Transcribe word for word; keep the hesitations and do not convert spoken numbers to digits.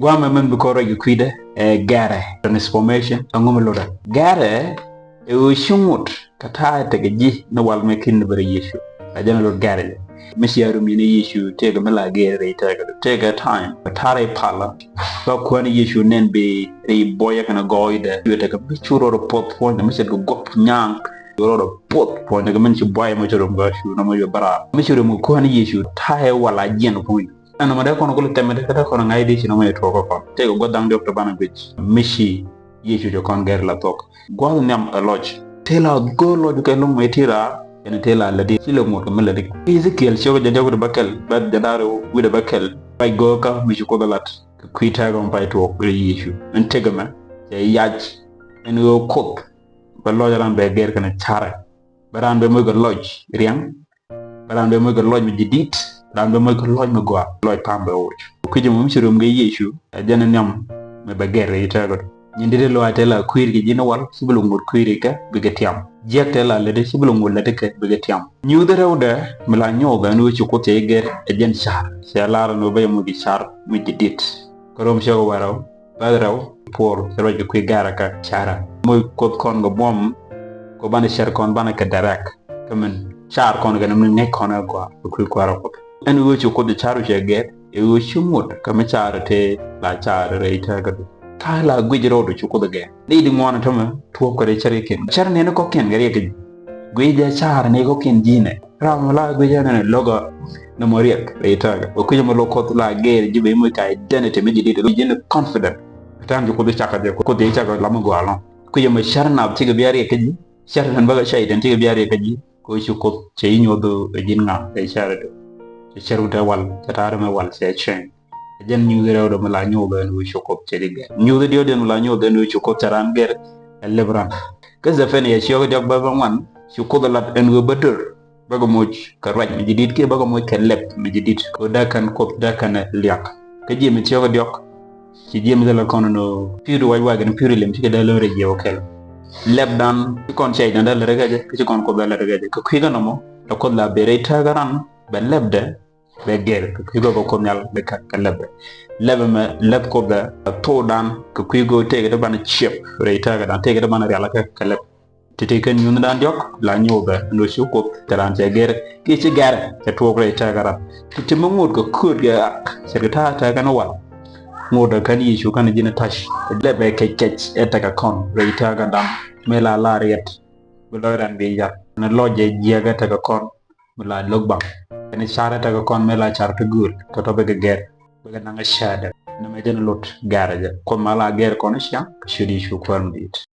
Guamɛ mɛn bi kɔn ruac kɛ kui̱dɛ ɛ gɛrɛ, transformation, ɛŋu mi lotdɛ. Gɛrɛ ɛ ɣöö ci ŋot kɛ ta̱a̱ tekɛ ji̱ ni wal mɛ ki̱n ni bɛ rɛy Yecu. La jɛn ɛ lot gɛrɛ jɛ. Mi ci a rum yɛn Yecu tëëkɛ mi la gɛr rɛy tɛkɛ, tëëkɛ time kɛ ta̱a̱ rɛy palä. Ba Kuäär ni Yecu nɛn bi rɛy buɔyä kɛnɛ gɔɔydɛ. Tekɛ mi cu rɔɔdɛ puɔth puɔ̱nydɛ mi ce̱tkɛ guɔ̱p nyaŋ. Cu rɔɔdɛ puɔth puɔ̱nydɛ kɛ min ci buɔyä mi ci rum kɛ cu nɔmɔ yɔ bäraar. Mi ci rum kɛ Kuäär ni Yecu ta̱a̱ ɛ wal a jiɛn puɔ̱nydɛ. Ɛn nɔmɔ dee kɔn kulɛ tɛmɛ dee kɛ dee kɔn ŋa̱c di ci nɔmɔ yɛ tuɔɔk kä kɔn. Tëëkɛ gua̱th da̱ŋ diɔ̱k ti banɛ guic. Mi ci Yecu cɛ kɔn gɛr la thuɔ̱k. Gua̱th nhiam ɛ lɔc. Tëë la go̱o̱r lɔc kɛ lo̱ŋ mɛ ti raar. Ɛn tëë la lätdi ci lɛ ŋot kɛ mi lätdi kɛ. Ezekiel ciök jɛ diɔ̱k wi̱dɛ bäkɛl, bɛ jɛ da̱r wi̱dɛ bäkɛl. Ruac go̱o̱kä mi ci Kuoth ɛ lat kɛ kui̱ tɛɛk ɔm pay tuɔɔk rɛy Yecu. Ɛn tëëkɛ mɛ cɛ yac ɛn ɣöö Kuoth bɛ lɔc ran bɛ gɛr kɛnɛ carɛ. Bɛ raan bɛ moc kɛ lɔc riɛŋ. Bɛ raan bɛ moc kɛ lɔc mi ji̱ di̱t. Raan bɛ moc kɛ lɔc mi gɔaa. Lɔc pam bɛ woc. Kui̱c ɛmɔ mi ci rom kɛ Yecu ɛ jɛn ɛ nhiam mi bɛ gɛr rɛy tɛɛkädu. Nyin di̱t ɛ lɔaac tɛ la kui̱r kɛ ji̱n ɛ wal ci bi lɛ ŋot kui̱r kɛ bikɛ tiam. Jiäk tɛ la lätdi ci bi lɛ ŋot lätdi kɛ bikɛ tiam. Nyuuth rɛwdɛ mi la nyuuth ɛn ɣöö ci Kuoth cɛ ji̱ gɛr ɛ jɛn car. Cɛ lar ɛn ɣöö bä jɛ moc kɛ car mi ji̱ di̱t. Kä Rom ciök wärä bäth rɛw puɔr cɛ ruac kɛ kui̱ gɛrɛ kä carɛ. Moc Kuoth kɔn kɛ buɔ̱m kɛ banɛ cär kɔn banɛ kɛ dɛrɛk. Kä min car kɔn kɛ ni mi ŋäc kɔn ɛ gɔaa kɛ kui̱ kuäärä Kuoth. Ɛn ɣöö ci Kuoth car cɛ gɛr ɛ ɣöö ci ŋot kɛ mi car tëë la car rɛy tɛɛkädu. Ta̱a̱ la guic rɔɔdu ci Kuoth gɛr. Ni di ŋuan tämɛ tuɔɔk kɛ rɛy cär kɛ kɛn. Cär ni ni kɔ̱kiɛn kɛ riɛk kɛ ji̱. Guic jɛ car ni kɔ̱kiɛn ji̱ nɛ. Ram la guic jɛ nɛ lo̱k ɔ nɔmɔ riɛk rɛy tɛɛkä. Bɛ kui̱c ɛmɔ lo̱k Kuoth la gɛr ji̱ bɛ moc kɛ identity mi ji̱ di̱t, ji̱ ni confident. Kɛ ta̱a̱n ji̱ Kuoth cakɛ jɛ, Kuoth cakɛ lamä gɔaa ɛlɔ̱ŋ. Kui̱c ɛmɔ cär nath cikɛ bia riɛk kä ji̱. Cär ɛn bäkɛ cäy tɛn cikɛ bia riɛk kä ji̱. Kɛ ɣöö ci Kuoth cɛ ji̱ nyuɔth ɛ ji̱n ŋa rɛy cärädu. Cɛ cär wut ɛ wal, cɛ ta̱a̱ ri mɛ wal, cɛ cɛŋ. Ɛ jɛn nyuuth rɛwdɛ mi la nyuɔth ɛn ɣöö ci Kuoth cɛ ji̱ gɛr. Nyuuth diɔ̱k diɛn mi la nyuɔth ɛn ɣöö ci Kuoth cɛ raan gɛr ɛ lɛp ran. Kä Thɛpania ciök diɔ̱k bäth bä ŋuan, ci Kuoth ɛ lat ɛn ɣöö bä dör. Bäkɛ moc kɛ ruac mi ji̱ di̱t kiɛ bäkɛ moc kɛ lɛp mi ji̱ di̱t. Kɛ ɣöö dee kɛn Kuoth dee kɛn liak. Kä Jemith ciök diɔ̱k. Ci Jemith thilɛ kɔn ɛn ɣöö pi̱i̱du wac wac kɛn pi̱i̱du lem cikɛ dee lo̱n rɛy jiɛw kɛl. Lɛpdan ci kɔn cɛy dan dee lät rɛ kɛ jɛ, kä ci kɔn Kuoth dee lät rɛ kɛ jɛ. Kɛ kui̱ kä nɔmɔ, tɛ Kuoth la ben rɛy tɛɛkä ran, bɛ lɛpdɛ, bɛ gɛr, kɛ kui̱ kä bä Kuoth Nhial bɛ kɛ, kɛ lɛpdɛ. Lɛpɛ mɛ, lɛp Kuoth ɛ thokdan, kɛ kui̱ go̱o̱r tëëkɛ ti banɛ ciɛp rɛy tɛɛkädan, tëëkɛ ti banɛ rial kɛ, kɛ lɛp. Ti̱ti̱ kɛn nyuuthdan diɔ̱k la nyuuthɛ ɛn ɣöö ci Kuoth cɛ raan cɛ gɛr kiɛ ci gɛr cɛ tuɔɔk rɛy tɛɛkä ran. Ti̱ti̱ mi ŋot kɛ kööt kɛ ɣak cɛ kɛ ta̱a̱ tɛɛkä ni wal. Ŋot ɛ kɛn Yecu kɛn ji̱n ɛ ta̱c lɛpɛ kɛc kɛc ɛ tekɛ kɔn rɛy tɛɛkädan. Mëë la la riɛt bi lɔcdan bi yar ni lɔc jɛ jiɛk ɛ tekɛ kɔn. Mi la lo̱k baŋ kɛn car ɛ tekɛ kɔn mëë la car ti gööl kɛ tɔ̱ bikɛ gɛr bikɛ naŋ ɛ cäätdɛ. Ni mɛ jɛn lot gɛr ɛ jɛ Kuoth ma la gɛr kɔn ɛ ciaŋ kɛ ciöt Yecu Kuäär mi di̱i̱t.